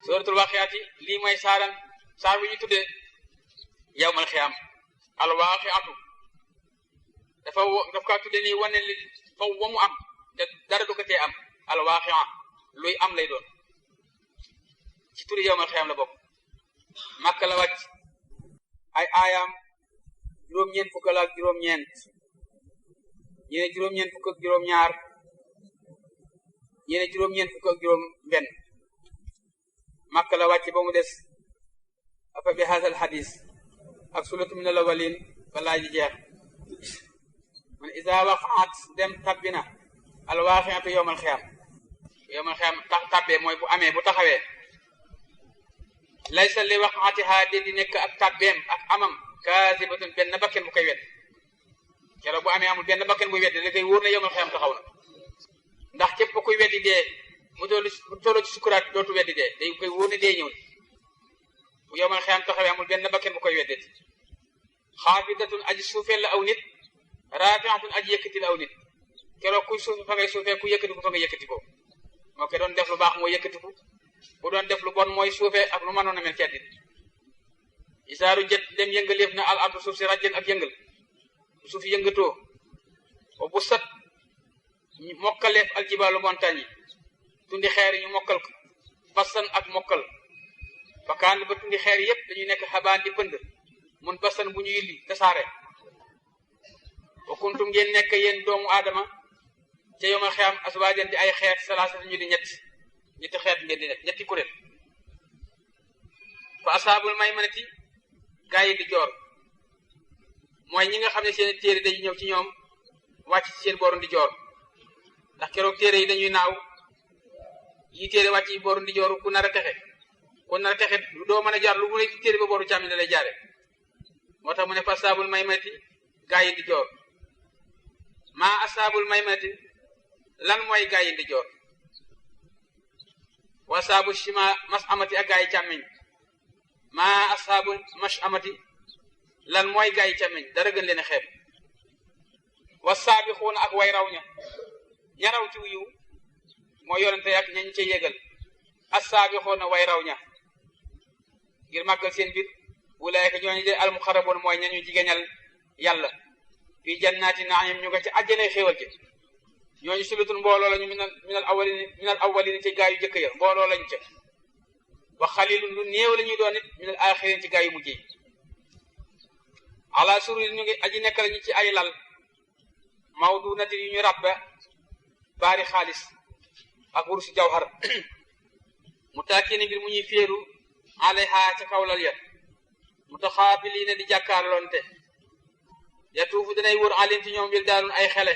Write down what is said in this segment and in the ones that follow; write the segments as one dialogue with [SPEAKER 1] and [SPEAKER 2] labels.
[SPEAKER 1] suratul waqiati lii mooy saar wi ñu tuddee yawmal xiyaam al waqiatu daf kaa tuddee nii wane li faw wa mu am te dara du ko tee am al waqia luy am lay doon ci turi yawmal xiyaam la bokk. Makka la wàcc ay aayaam juróom-ñeent fukk la ak juróom-ñeent ñene juróom-ñeent fukk ak juróom-ñaar ñene juróom-ñeent fukk ak juróom-benn. Makka la wàcc ba mu des afa bi haasal hadis ak sulatu min al awalin balaa ji jeex man isa waqaat dem tabbina al waaqiatu yawmal xiyaam tabbee mooy bu amee bu taxawee laysa li waqaatiha di nekk ak tabbeem ak amam kaasibatun benn bakken bu koy wedd keroog bu amee amul benn bakken buy wedd li koy wóor na yawmal xiyaam taxaw na ndax képp kuy weddi dee mu toll ci sukuraat dootu weddi dee day koy wóor ne dee ñëw bu yawmal xiyaam taxawee amul benn bakken bu koy weddeti xaafidatun aji suufeel la aw nit raafiatun aji yëkkati la aw nit keroog kuy suuf fa ngay suufee ku yëkkati ko fa nga yëkkati ko moo koy doon def lu baax mooy yëkkati ko bu doon def lu bon mooy suufee ak lu mënoon a mel ci àddina isaaru jët dem yëngaleef na al ardu suuf si rajjan ak yëngal suuf yëngatoo ba bu sat mokkaleef al jibaalu montagne yi tundi xeer yi ñu mokkal ko basan ak mokkal fakaan ba tundi xeer yépp dañuy nekk xabaan di pënd mun basan bu ñu yilli tasaare wa kuntum ngeen nekk yéen doomu aadama ca yawmal xiyaam aswaajan di ay xeet salaasata ñu di ñetti xeet ngeen di nekk ñetti kuréel fa asaabul maymanati gaa yi di joor mooy ñi nga xam ne seen téere dañuy ñëw ci ñoom wàcc ci seen booru di joor ndax keroog téere yi dañuy naaw yi téere wàcc yi booru di joor ku nar a texe doo mën a jaar lu mu ne téere ba booru càmmi la lay jaare moo tax mu ne fa asaabul maymanati gaa yi di joor maa asaabul maymanati lan mooy gaa yi di joor wa asaabu shima mas amati ak gaa yi càmmiñ maa asaabu mash amati lan mooy gaa yi càmmiñ dara gën leen a xeeb wa saabixuuna ak way raw ña raw ci yiw moo yonente ak ñañ ca yégal as saabixuuna way raw ña ngir màggal seen biir wulaayka ñooñu de almuxaraboon mooy ñañu jigéñal yàlla fii jannaati naim ñu nga ci àjjanay xéewal ci ñooñu sulutun mbooloo lañu minal awwalin ci gaa yu jëkk ya mbooloo lañu ca wa xalilun lu néew la ñuy doon it minal axirin ci gaa yu mujj yi ala sururin ñu ngi aji nekk lañu ci ay lal mawdunatin yu ñu rabba baari xaalis ak wursi jawhar mu taakini mbir mu ñuy féeru alayha ca kaw lal ya mutaxaabiliina di jàkkaarloonte yatuufu danay wër alim ci ñoom wil daanun ay xele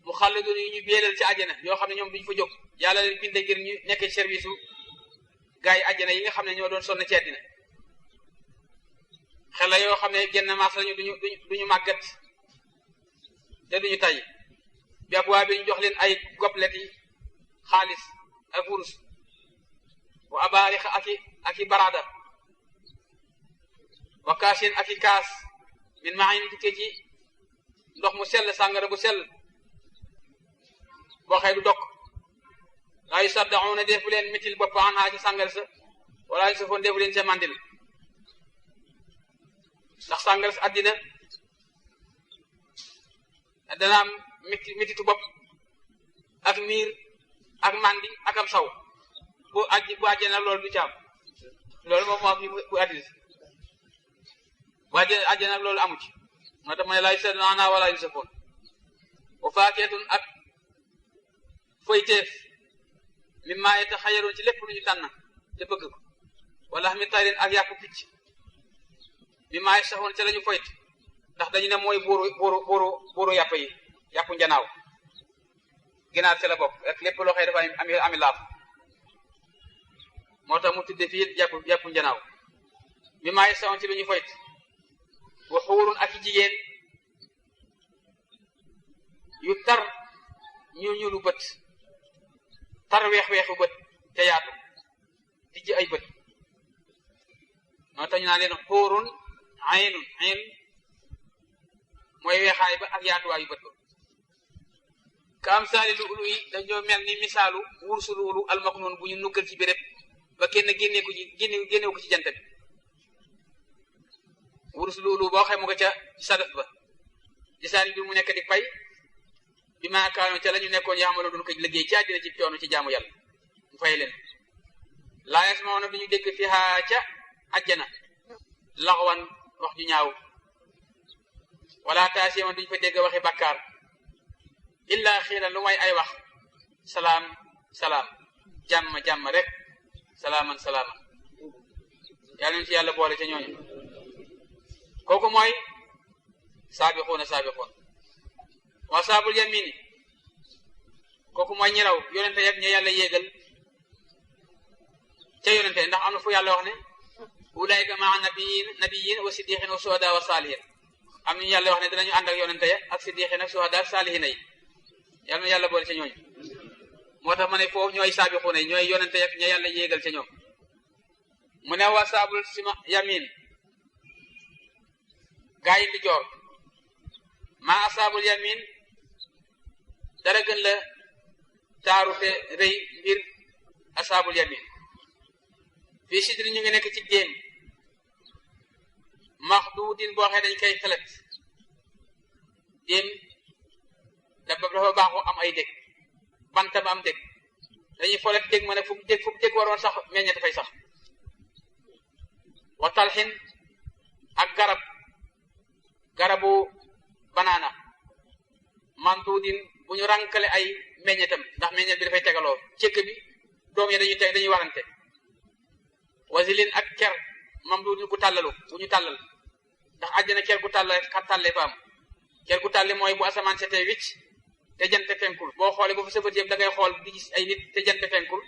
[SPEAKER 1] mu xalladun yu ñu béelal ci àjjana yoo xam ne ñoom duñ fa jóg yàlla leen binde ngir ñu nekk service u gars yi àjjana yi nga xam ne ñoo doon sonn ci àddina xele yoo xam ne genn maas lañu duñu màggat te duñu tay bi ab waa bi ñu jox leen ay goblet yi xaalis ak wurus wa abaarixa aki barada wa kaasin aki kaas min maayin tukkee ci ndox mu sell sàngara bu sell boo xëy du dokk laa yu saddaxuuna defu leen mitil bopp anhaa ci sàngara sa wala yu safoon defu leen ca mandil ndax sàngara sa àddina dana am mititu bopp ak miir ak mandi ak am saw bu àjjana loolu du caam loolu moom moo am bu àddina bu àjjana loolu amu ci moo tax mooy laa yu saddaxuuna anhaa wala yu safoon wa faakiyatun ak foyteef mi maa yeta xayaroon ci lépp lu ñu tànn te bëgg ko wala xam mi tayrin ak yàpp picc mi maa saxoon ca la ñu foyt ndax dañu ne mooy buuru yàpp yi yàppu njanaaw ginaar ca la bokk rek lépp loo xëy dafa ami laaf moo tax mu tudde fii yàppu njanaaw mi maa saxoon ci lu ñu foyt wa xuurun ak i jigéen yu tar ñuulu bët tar weex-weexu bët te yaatu tijji ay bët moo tax ñu naan leen xuurun aynun ayn mooy weexaay ba ak yaatuwaayu bët ba ka am saali lu ulu yi dañoo mel ni misaalu wursu lu ulu almaknoon bu ñu nukkal ci béréb ba kenn génneeku ko ci jant bi wurus loolu boo xam mu nga ca sadaf ba gisaan bi mu nekk di pay bi ma kaano ca la ñu nekkoon yaamalo doon ko liggéey ci àddina ci coono ci jaamu yàlla mu fay leen laa yasmauna duñu dégg fiha ca àjjana laxwan wax ju ñaaw wala taasiman duñu fa dégg waxi bàkkaar illa xiiran lu may ay wax salaam salaam jàmm rek salaaman salaaman yàlla ñu ci yàlla boole ca ñooñu kooku mooy saabixuuna wa saabul yamini kooku mooy ñi raw yonente yak ña yàlla yéegal ca yonente ndax am na fu yàlla wax ne ulaayika maa nabiyin wa siddiqin wa suhada wa saalihin am nañu yàlla wax ne dinañu ànd ak yonente ya ak siddiqin ak suhada ak saalihina yi yàlla na yàlla boole ca ñooñu moo tax ma ne foofu ñooy saabixuuna yi ñooy yonente yak ña yàlla yéegal ca ñoom mu ne wa saabul yamin gaa yi di joor maa asaabul yamin dara gën la taaru te rëy mbir asaabul yamin fii sidri ñu ngi nekk ci déem maxduudin boo xee dañ koy xelet déem dafa baaxoo am ay dég banta ba am dég dañuy folet dég ma ne fu mu dég waroon sax meññet fay sax wa talxin ak garabu banaana manduudin bu ñu rànkale ay meññetam ndax meññet bi dafay tegaloo cëkk bi doom yi dañuy warante wasilin ak ker mamduudin gu tàllalu bu ñu tàllal ndax àjjana ker gu tàlle fa am ker gu tàlle mooy bu asamaan setee wicc te jante fenkul boo xoolee bu fa sa bët yëpp da ngay xool di gis ay nit te jante fenkul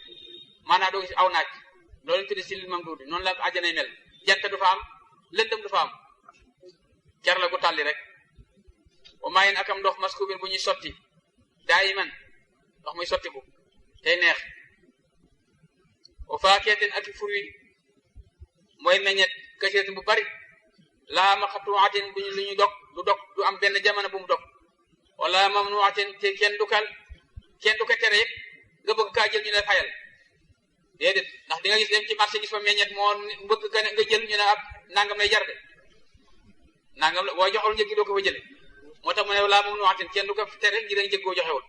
[SPEAKER 1] maanaam doo gis aw naaj loolu tuddi silil mamduudin noonu la àjjanay mel jant du fa am lëndëm du fa am ker la gu tàlli rek wa maayin akam ndox maskubin bu ñuy sotti daayiman ndox muy sottiku tey neex wa faakeetin ak fruit mooy meññet kasiiratin bu bari laa maqtuuatin bu ñu lu ñu dog du am benn jamono bu mu dog wala mamnuuatin te kenn du ko tere yëpp nga bëgg kaa jël ñu ne fayal déedéet ndax di nga gis dem ci marché gis fa meññet moo bëgg nga jël ñu ne ab nangam lay jar de nangam la boo joxul njëg gi doo ko fa jële moo tax mu ne laa mamnuuatin kenn du ko tere ngir njëg goo joxewul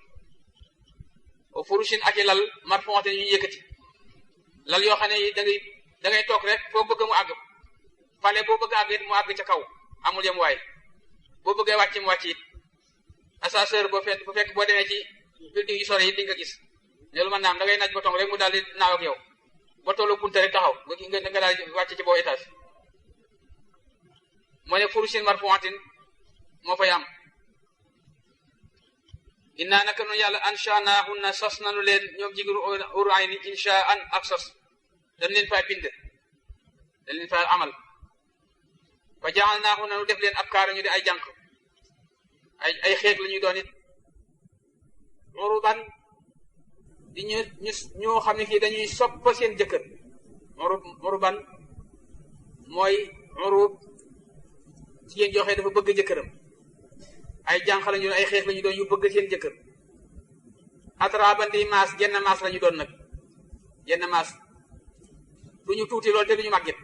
[SPEAKER 1] o furushin ak i lal marfuuatin yu ñu yëkkati lal yoo xam ne da ngay toog rek foo bëgg mu àgg fale boo bëgg àgg it mu àgg ca kaw amul yem waay boo bëggee wàcc mu wàcc it ascenseur bu fekk boo demee ci building yu sore yi di nga gis loolu mën naa am da ngay naaj ba tong rek mu daal di naaw ak yow ba tollu bunte rek taxaw nga daal di wàcc ci boobu étage moo ne furushin marfuuatin moo fay am innaa naka noonu yàlla anshaanaahunna sos nanu leen ñoom jigéen uru ayni inshaan ak sos dañ leen fay bind dañ leen fay amal fa ja'alnaahunna nu def leen ab kaara ñu di ay jànq ay xeet la ñuy doon it uruban di ñoo xam ne kii dañuy sopp seen jëkkër uruban mooy urub jigéen joo xam ne dafa bëgg jëkkëram ay jànq la ñu doon ay xeet la ñu doon yu bëgg seen jëkkër atraban di maas genn maas la ñu doon nag genn maas du ñu tuuti lool te du ñu màgget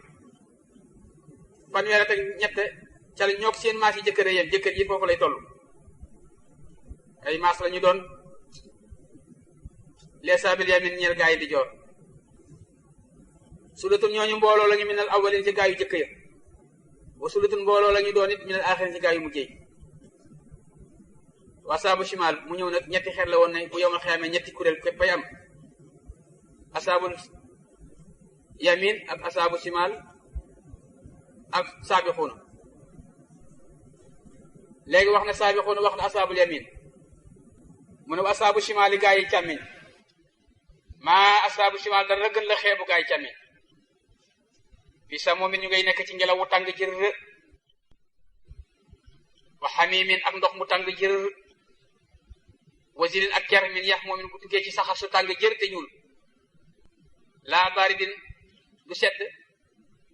[SPEAKER 1] fanweer ak ñett ca la ñoo seen maas yi jëkkër yéen jëkkër yi foofu lay toll ay maas la ñu doon les sabil yamin ñeel gaa yi di joor sulatun ñooñu mbooloo la ñu minal awwalin ci gaa yu jëkk ya wa sulatun mbooloo la ñu doon it minal axirin ci gaa yu mujjee wasaabu shimal mu ñëw nag ñetti xeer la woon ne bu yowmal xiyaamee ñetti kuréel képp ay am asaabul yamin ak asaabu shimal ak saabixuuna léegi wax na saabixuuna wax na asaabul yamin mu ne asaabu shimal yi gaa yi càmmiñ maa asaabu shimal dara gën la xeebu gaa yi càmmiñ fi sa moom it ñu ngay nekk ci ngelaw wu tàng jër wa xamimin ak ndox mu tàng jër wasilin ak ker min yax moomin bu tukkee ci saxar su tàng jër te ñuul laa baridin du sedd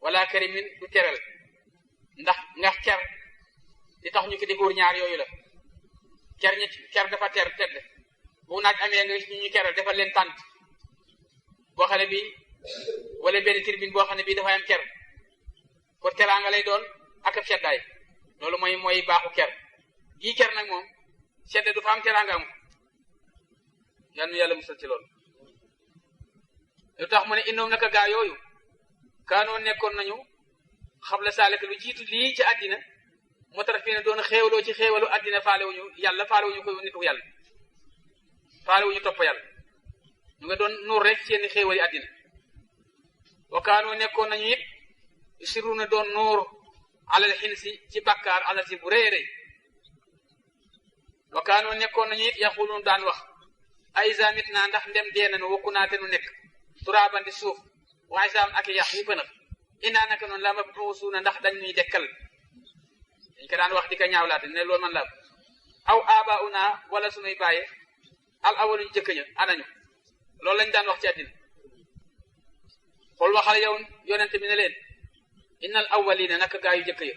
[SPEAKER 1] wala karimin du teral ndax ker di tax ñu ko di góor ñaar yooyu la ker dafa tedd bu naaj amee nga ñu keral defal leen tànt boo xam ne bi wala benn tribune boo xam ne bii dafay am ker ko teraanga lay doon ak ab seddaay loolu mooy baaxu ker gii ker nag moom sedd du fa am teraanga am yal na yàlla musal ci loolu lu tax mu ne indoom naka gaa yooyu kaanoo nekkoon nañu xabla saalika lu jiitu lii ci àddina moo tax fii ne doon xéewaloo ci xéewalu àddina faalewuñu yàlla faalewuñu ko nitu yàlla faalewuñu topp yàlla ñu nga doon nuur rek seeni xéewali àddina wa kaanoo nekkoon nañu it siru na doon nuur alal xinsi ci bàkkaar alal si bu rëy rëy wa kaanoo nekkoon nañu it yaxuluun daan wax ay zamit naa ndax ndem dee nañu wokku naa te nu nekk turaaban di suuf waaye saam ak yax yi pënëf inaa naka noonu la ma buusuuna ndax dañ ñuy dekkal dañ ko daan wax di ko ñaawlaate ne loolu man la aw aabauna wala sunuy bàyye al awaluñ jëkk ña anañu loolu lañ daan wax ci àddina xool waxal yow yonente bi ne leen innal awwalina naka gaa yu jëkk ya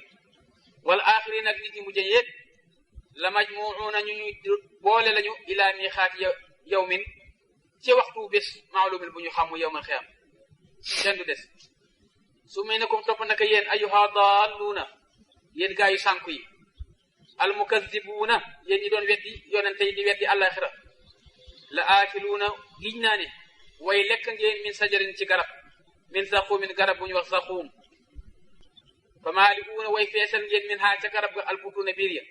[SPEAKER 1] wal axirina ak nit ñi mujj yépp la majmuuna ñu ñuy boole lañu ilaa miixaati yawmin ci waxtu bés maalumin bu ñu xamu yawmal xiyaam kenn du des su may ne kom topp naka yéen ayyuha daalluuna yéen gaa yu sànku yi almukazibuuna yéen ñi doon weddi yonente yi di weddi àllaxira la aakiluuna giñ naa ne way lekk ngeen min sajarin ci garab min zaquumin garab bu ñu wax zaquum fa maaliuuna way feesal ngeen min haa ca garab ga albutuuna biir ya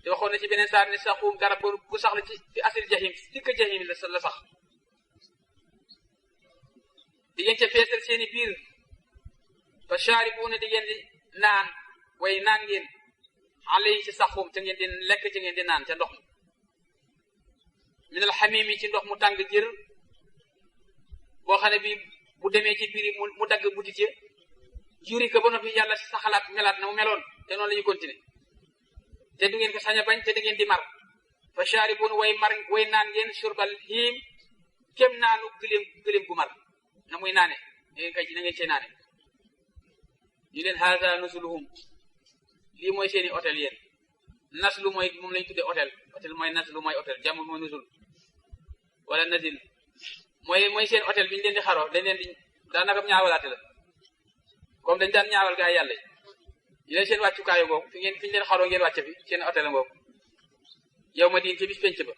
[SPEAKER 1] te waxoon na ci beneen saar ne zaquum garab bu sax la ci fi asil jahim dikk jahim la sax di ngeen ca feesal seeni biir fa shaaribuuna di ngeen di naan way naan ngeen alay ci saxum ca ngeen di lekk ca ngeen di naan ca ndox mi minal xamimi ci ndox mu tàng jër boo xam ne bi bu demee ci biir mu dagg butit ya juri ko ba noppi yàlla sa xalaat melaat na mu meloon te noonu la ñu continuer te du ngeen ko sañ a bañ te da ngeen di mar fa shaaribuuna way naan ngeen surbal hiim kem naanu gëléem gu mar na muy naane na ngeen cee naane ñu leen haza nusuluhum lii mooy seeni hôtel yéen naslu mooy moom lañ tuddee hôtel mooy naslu mooy hôtel jàmm mooy nusul wala nasil mooy seen hôtel bi ñu leen di xaroo dañ leen di daanaka ñaawalaate la comme dañ daan ñaawal gaa yàlla yi ñu leen seen wàccukaayo googu fi ñu leen xaroo ngeen wàcce fi seen hôtel a ngoogu yow ma diin ci bis penc ba